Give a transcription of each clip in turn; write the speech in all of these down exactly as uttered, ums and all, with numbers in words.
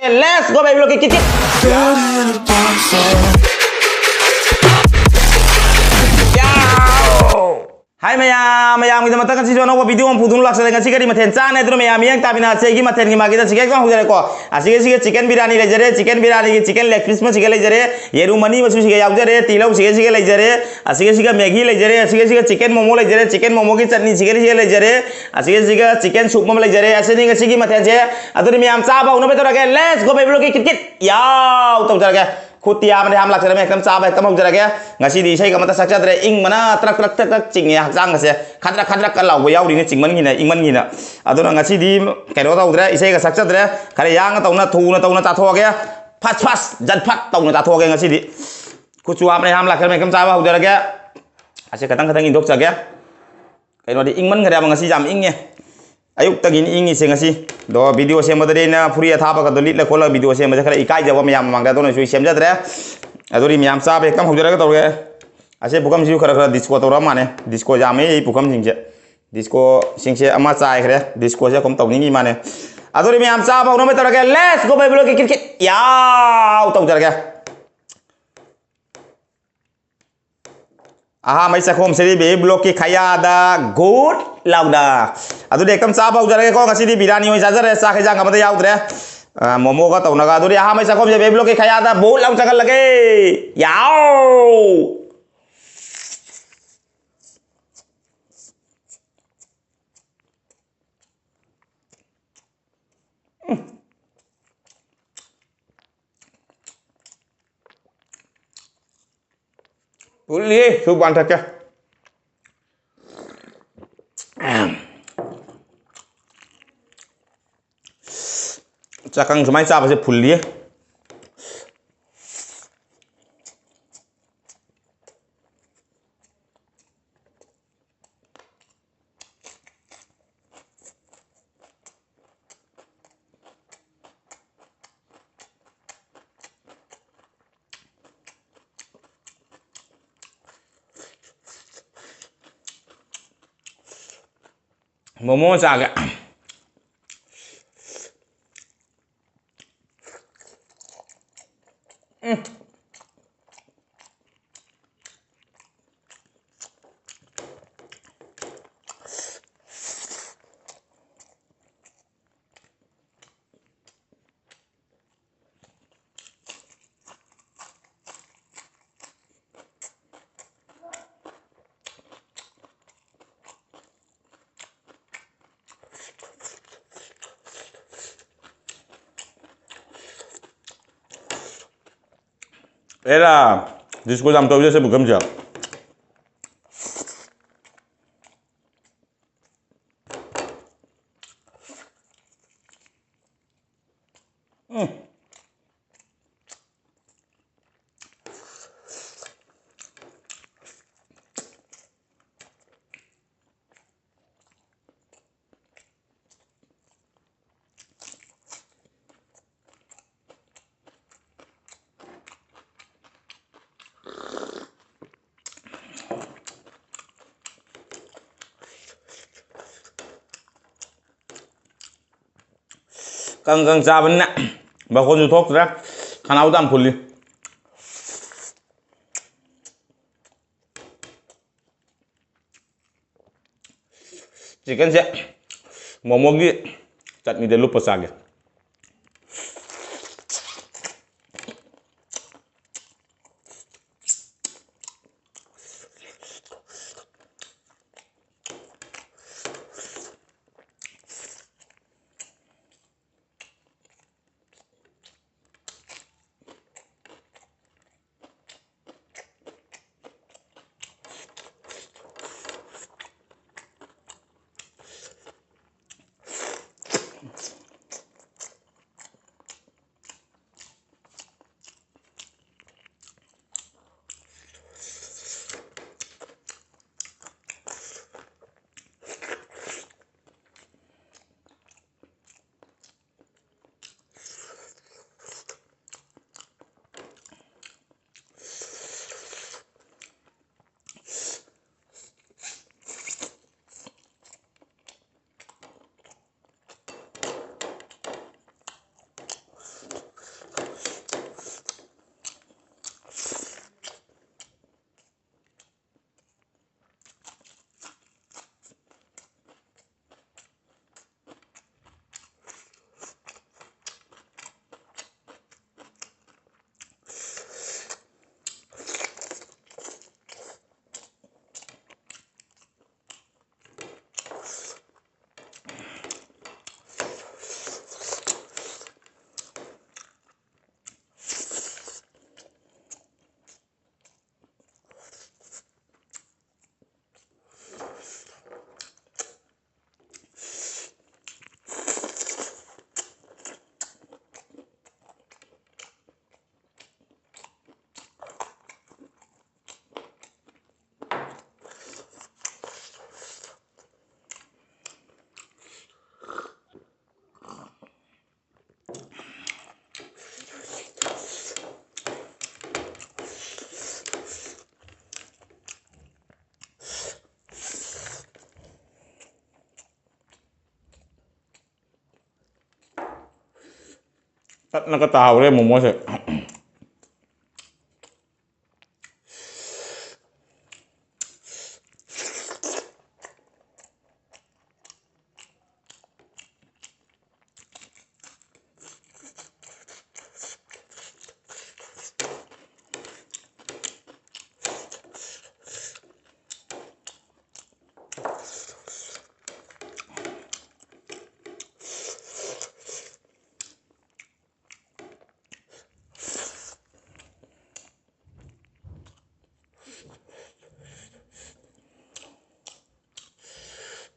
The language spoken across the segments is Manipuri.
Let's go, baby, look at it. ꯍꯥꯏ ꯃꯌꯥꯝ, ꯃꯌꯥꯝꯒꯤꯗꯃꯛꯇ ꯉꯁꯤꯁꯨ ꯑꯅꯧꯕ video ꯑꯃ ꯄꯨꯗꯨꯅ ꯂꯥꯛꯆꯔꯦ꯫ ꯉꯁꯤ ꯀꯔꯤ ꯃꯊꯦꯜ ꯆꯥꯅꯤ? ꯑꯗꯨꯅ ꯃꯌꯥꯝ ꯃꯤꯠꯌꯦꯡ ꯇꯥꯃꯤꯟꯅꯁꯦ꯫ ꯑꯩꯒꯤ ꯃꯊꯦꯜꯒꯤ ꯃꯥꯒꯤꯗ ꯁꯤꯒꯦ ꯍꯧꯖꯔꯦꯀꯣ꯫ ꯑꯁꯤꯒ ꯁꯤꯒ chicken biryani ꯂꯩꯖꯔꯦ, chicken biryaniꯒꯤ chicken leg piece ꯑꯃ ꯁꯤꯒ ꯂꯩꯖꯔꯦ, ꯌꯦꯔꯨꯝ ꯑꯅꯤ ꯑꯃꯁꯨ ꯁꯤꯒ ꯌꯥꯎꯖꯔꯦ, ꯇꯤꯜꯍꯧ ꯁꯤꯒ ꯁꯤꯒ ꯂꯩꯖꯔꯦ, ꯑꯁꯤꯒ ꯁꯤꯒ Maggi ꯂꯩꯖꯔꯦ, ꯑꯁꯤꯒ ꯁꯤꯒ chicken momo ꯂꯩꯖꯔꯦ, chicken momoꯒꯤ ꯆꯠꯅꯤ ꯁꯤꯒ ꯁꯤꯒ ꯂꯩꯖꯔꯦ, ꯑꯁꯤꯒ ꯁꯤꯒ chicken soup ꯑꯃ ꯂꯩꯖꯔꯦ꯫ ꯑꯁꯤꯅꯤ ꯉꯁꯤꯒꯤ ꯃꯊꯦꯜꯁꯦ꯫ ꯑꯗꯨꯗꯤ ꯃꯌꯥꯝ ꯆꯥꯕ ꯍꯧꯅꯕ ꯇꯧꯔꯒꯦ꯫ Let's go, baby, look at it. ꯌꯥꯎ ꯇꯧꯖꯔꯒꯦ꯫ ꯈꯨꯠꯇꯤ ꯌꯥꯝꯕꯅ ꯌꯥꯝ ꯂꯥꯛꯆꯔꯝꯃꯦ꯫ ꯍꯦꯛꯇ ꯆꯥꯕ ꯍꯦꯛꯇ ꯍꯧꯖꯔꯒꯦ꯫ ꯉꯁꯤꯗꯤ ꯏꯁꯩꯒ ꯑꯃꯠꯇ ꯁꯛꯆꯗ꯭ꯔꯦ꯫ ꯏꯪꯕꯅ ꯇ꯭ꯔꯛ ꯇ꯭ꯔꯛ ꯇ꯭ꯔꯛ ꯇ꯭ꯔꯛ ꯆꯤꯡꯉꯦ ꯍꯛꯆꯥꯡꯒꯁꯦ꯫ ꯈꯗ꯭ꯔꯛ ꯈꯗ꯭ꯔꯛꯀ ꯂꯥꯎꯕ ꯌꯥꯎꯔꯤꯅꯦ ꯆꯤꯡꯃꯟꯒꯤꯅ, ꯏꯪꯃꯟꯒꯤꯅ꯫ ꯑꯗꯨꯅ ꯉꯁꯤꯗꯤ ꯀꯩꯅꯣ ꯇꯧꯗ꯭ꯔꯦ, ꯏꯁꯩꯒ ꯁꯛꯆꯗ꯭ꯔꯦ꯫ ꯈꯔ ꯌꯥꯡꯅ ꯇꯧꯅ, ꯊꯨꯅ ꯇꯧꯅ ꯆꯥꯊꯣꯛꯑꯒꯦ꯫ ꯐꯠ ꯐꯠ ꯖꯠ ꯐꯠ ꯇꯧꯅ ꯆꯥꯊꯣꯛꯑꯒꯦ ꯉꯁꯤꯗꯤ꯫ ꯈꯨꯠꯁꯨ ꯍꯥꯝꯕꯅ ꯌꯥꯝ ꯂꯥꯛꯆꯔꯝꯃꯦ꯫ ꯍꯦꯛꯇ ꯆꯥꯕ ꯍꯧꯖꯔꯒꯦ꯫ ꯑꯁꯤ ꯈꯇꯪ ꯈꯇꯪ ꯏꯟꯊꯣꯛꯆꯒꯦ꯫ ꯀꯩꯅꯣꯗꯤ ꯏꯪꯃꯟꯈ꯭ꯔꯦꯕ, ꯉꯁꯤ ꯌꯥꯝ ꯏꯪꯉꯦ꯫ ꯑꯌꯨꯛꯇꯒꯤꯅꯤ ꯏꯪꯉꯤꯁꯦ ꯉꯁꯤ꯫ ꯑꯗꯣ video ꯁꯦꯝꯕꯗꯗꯤ ꯑꯩꯅ ꯐꯨꯔꯤ ꯑꯊꯥꯕꯒꯗꯣ ꯂꯤꯠꯂ ꯈꯣꯠꯂꯒ video ꯁꯦꯝꯕꯁꯦ ꯈꯔ ꯏꯀꯥꯏꯖꯕ ꯃꯌꯥꯝ ꯃꯃꯥꯡꯗ, ꯑꯗꯨꯅꯁꯨ ꯑꯩ ꯁꯦꯝꯖꯗ꯭ꯔꯦ꯫ ꯑꯗꯨꯗꯤ ꯃꯌꯥꯝ ꯆꯥꯕ ꯍꯦꯛꯇ ꯍꯧꯖꯔꯒ ꯇꯧꯔꯒꯦ꯫ ꯑꯁꯤ ꯄꯨꯈꯝꯁꯤꯁꯨ ꯈꯔ ꯈꯔ disco ꯇꯧꯔ ꯃꯥꯜꯂꯦ꯫ Disco ꯌꯥꯝꯃꯦ ꯑꯩ ꯄꯨꯈꯝꯁꯤꯡꯁꯦ꯫ Discoꯁꯤꯡꯁꯦ ꯑꯃ ꯆꯥꯏꯈ꯭ꯔꯦ꯫ Discoꯁꯦ ꯑꯗꯨꯝ ꯇꯧꯅꯤꯡꯉꯤ ꯃꯥꯜꯂꯦ꯫ ꯑꯗꯨꯗꯤ ꯃꯌꯥꯝ ꯆꯥꯕ ꯍꯧꯅꯕ ꯇꯧꯔꯒꯦ꯫ Let's go, baby, look at it. ꯌꯥꯎ ꯇꯧꯖꯔꯒꯦ꯫ ꯑꯍꯥꯟꯕꯩ ꯆꯥꯛꯈꯣꯝꯁꯤꯗꯤ ꯕꯦꯕꯤ ꯕ꯭ꯂꯣꯛꯀꯤ ꯈꯌꯥꯗ ꯒꯨꯠ ꯂꯥꯎꯗ꯫ ꯑꯗꯨꯗꯤ ꯍꯦꯛꯇ ꯆꯥꯕ ꯍꯧꯖꯔꯒꯦꯀꯣ꯫ ꯉꯁꯤꯗꯤ ꯕꯤꯔꯌꯥꯅꯤ ꯑꯣꯏꯅ ꯆꯥꯖꯔꯦ, ꯆꯥꯛ ꯍꯦꯟꯖꯥꯡ ꯑꯃꯗ ꯌꯥꯎꯗ꯭ꯔꯦ꯫ ꯑ, ꯃꯣꯃꯣꯒ ꯇꯧꯅꯒ꯫ ꯑꯗꯨꯗꯤ ꯑꯍꯥꯟꯕꯩ ꯆꯥꯛꯈꯣꯝꯁꯦ ꯕꯦꯕꯤ ꯕ꯭ꯂꯣꯛꯀꯤ ꯈꯌꯥꯗ ꯕꯨꯠ ꯂꯥꯎ ꯆꯪꯍꯜꯂꯒꯦ꯫ ꯌꯥꯎ! ꯐꯨꯜꯂꯤ ꯁꯨ ꯄꯥꯟꯊꯛꯀꯦ꯫ ꯆꯥꯛꯀꯪ ꯁꯨꯃꯥꯏꯅ ꯆꯥꯕꯁꯦ ꯐꯨꯜꯂꯤ꯫ ꯃꯣꯃꯣ ꯆꯥꯒꯦ꯫ ꯑꯦꯔꯥ, ꯗꯤꯁꯀꯣ ꯌꯥꯝ ꯇꯧꯔꯤꯁꯦ ꯄꯨꯈꯝꯁꯦ꯫ ꯎꯝ꯫ ꯀꯪ ꯀꯪ ꯆꯥꯕꯅꯤꯅ ꯃꯈꯣꯟꯁꯨ ꯊꯣꯛꯇ꯭ꯔꯦ꯫ ꯈꯅꯥꯎꯗ ꯌꯥꯝ ꯐꯨꯜꯂꯤ꯫ ꯆꯤꯛꯀꯟꯁꯦ ꯃꯣꯃꯣꯒꯤ ꯆꯠꯅꯤꯗ ꯂꯨꯞꯄ ꯆꯥꯒꯦ꯫ ꯇꯠꯅꯒ ꯇꯥꯍꯧꯔꯦ ꯃꯣꯃꯣꯁꯦ꯫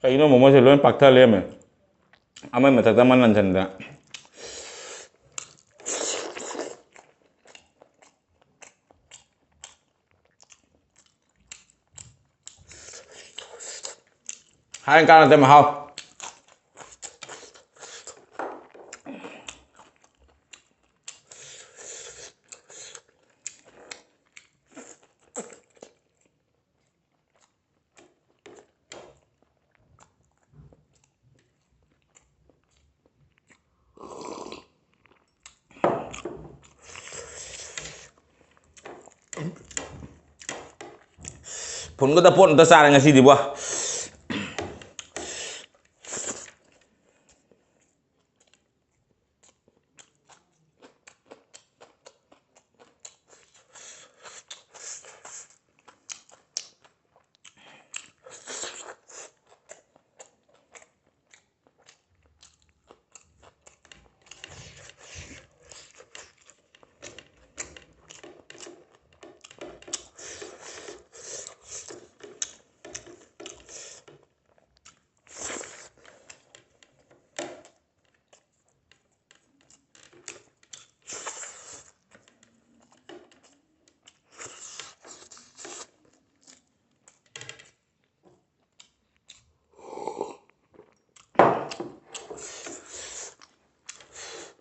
ꯀꯩꯅꯣ ꯃꯣꯃꯣꯁꯦ ꯂꯣꯏ ꯄꯥꯛꯊ ꯂꯩꯔꯝꯃꯦ, ꯑꯃꯒꯤ ꯃꯊꯛꯇ ꯑꯃ ꯅꯟꯁꯤꯟꯗꯅ꯫ ꯍꯥꯏ ꯀꯥꯟꯅꯗꯦ ꯃꯍꯥꯎ꯫ ꯐꯨꯟꯒꯗ ꯄꯣꯠ ꯑꯝꯇ ꯆꯥꯔꯦ ꯉꯁꯤꯗꯤꯕꯣ꯫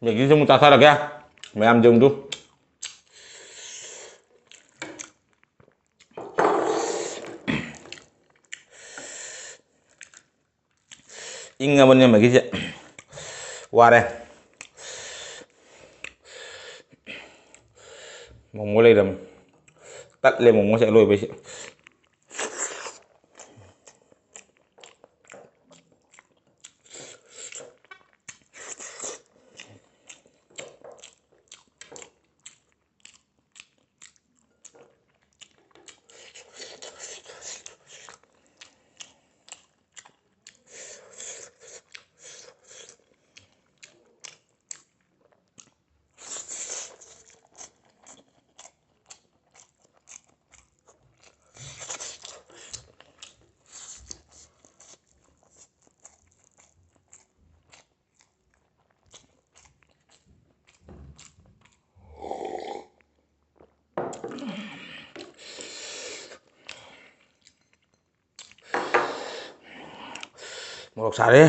ꯃꯦꯒꯤꯁꯨ ꯑꯃꯨꯛ ꯆꯥꯊꯔꯒꯦ ꯃꯌꯥꯝꯁꯦ ꯑꯃꯨꯛ꯫ ꯏꯪꯉꯕꯅꯦ ꯃꯦꯒꯤꯁꯦ꯫ ꯋꯥꯔꯦ꯫ ꯃꯣꯃꯣ ꯂꯩꯔꯝꯃꯤ꯫ ꯇꯠꯂꯦ ꯃꯣꯃꯣꯁꯦ ꯑꯂꯣꯏꯕꯩꯁꯦ꯫ ꯃꯣꯔꯣꯛ ꯁꯥꯔꯦ꯫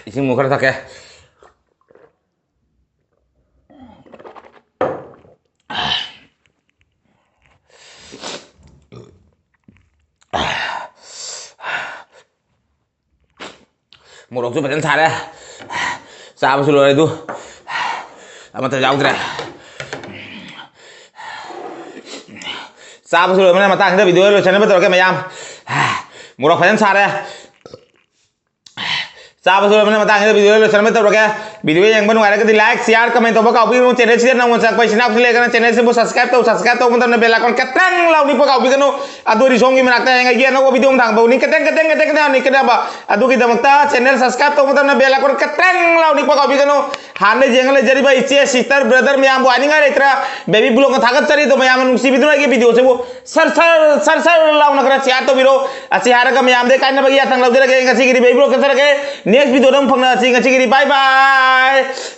ꯏꯁꯤꯡ ꯃꯨꯛ ꯈꯔ ꯊꯛꯀꯦ꯫ ꯃꯣꯔꯣꯛꯁꯨ ꯐꯖꯅ ꯁꯥꯔꯦ꯫ ꯆꯥꯕꯁꯨ ꯂꯣꯏꯔꯦ ꯑꯗꯨ꯫ ꯑꯃꯠꯇ ꯌꯥꯎꯗ꯭ꯔꯦ꯫ ꯆꯥꯕꯁꯨ ꯂꯣꯏꯕꯅ ꯃꯇꯥꯡꯁꯤꯗ ꯚꯤꯗꯤꯑꯣ ꯂꯣꯏꯁꯟꯅꯕ ꯇꯧꯔꯒꯦ ꯃꯌꯥꯝ꯫ ꯃꯣꯔꯣꯛ ꯐꯖꯅ ꯁꯥꯔꯦ꯫ ꯆꯥꯕꯁꯨ ꯂꯣꯏꯕꯅ ꯃꯇꯥꯡꯁꯤꯗ ꯚꯤꯗꯤꯑꯣ ꯂꯣꯏꯁꯟꯅꯕ ꯇꯧꯔꯒꯦ꯫ ꯚꯤꯗꯤꯑꯣ ꯌꯦꯡꯕ ꯅꯨꯡꯉꯥꯏꯔꯒꯗꯤ like, share, comment ꯇꯧꯕ ꯀꯥꯎꯕꯤꯒꯅꯨ꯫ ꯆꯦꯅꯦꯜꯁꯤꯗ ꯅꯧꯅ ꯆꯪꯉꯛꯄ ꯏꯆꯤꯟ ꯏꯅꯥꯎꯁꯨ ꯂꯩꯔꯒꯅ ꯆꯦꯅꯦꯜꯁꯤꯕꯨ subscribe ꯇꯧ꯫ Subscribe ꯇꯧꯕ ꯃꯇꯝꯗ bell icon ꯈꯇꯪ ꯂꯥꯎ ꯅꯤꯛꯄ ꯀꯥꯎꯕꯤꯒꯅꯨ꯫ ꯑꯗꯨꯗꯤ ꯁꯣꯝꯒꯤ ꯃꯅꯥꯛꯇ ꯍꯌꯦꯡꯒꯤ ꯑꯅꯧꯕ ꯚꯤꯗꯤꯑꯣ ꯑꯃ ꯊꯥꯡꯕ ꯎꯅꯤ꯫ ꯈꯇꯪ, ꯈꯇꯪ, ꯈꯇꯪ, ꯈꯇꯪ ꯅꯤꯛꯀꯗꯕ꯫ ꯑꯗꯨꯒꯤꯗꯃꯛꯇ ꯆꯦꯅꯦꯜ subscribe ꯇꯧꯕ ꯃꯇꯝꯗ bell icon ꯈꯇꯪ ꯂꯥꯎ ꯅꯤꯛꯄ ꯀꯥꯎꯕꯤꯒꯅꯨ꯫ ꯍꯥꯟꯅ ꯌꯦꯡꯉ ꯂꯩꯖꯔꯤꯕ ꯏꯆꯦ, sister, brother ꯃꯌꯥꯝꯕꯨ ꯍꯥꯏꯅꯤꯡꯉꯥꯏ ꯂꯩꯇ꯭ꯔꯥ꯫ Baby vlogꯅ ꯊꯥꯒꯠꯆꯔꯤ ꯑꯗꯣ ꯃꯌꯥꯝꯅ ꯅꯨꯡꯁꯤꯕꯤꯗꯨꯅ ꯑꯩꯒꯤ ꯚꯤꯗꯤꯑꯣꯁꯤꯕꯨ ꯁꯔ ꯁꯔ ꯁꯔ ꯁꯔ ꯂꯥꯎꯅ ꯈꯔ share ꯇꯧꯕꯤꯔꯣ꯫ ꯑꯁꯤ ꯍꯥꯏꯔꯒ ꯃꯌꯥꯝꯗ ꯀꯥꯏꯅꯕꯒꯤ ꯌꯥꯊꯪ ꯂꯧꯖꯔꯒꯦ꯫ ꯉꯁꯤꯒꯤꯗꯤ baby vlog ꯆꯠꯆꯔꯒꯦ꯫ Next videoꯗ ꯑꯃꯨꯛ ꯐꯪꯅꯔꯁꯤ꯫ ꯉꯁꯤꯒꯤꯗꯤ bye bye꯫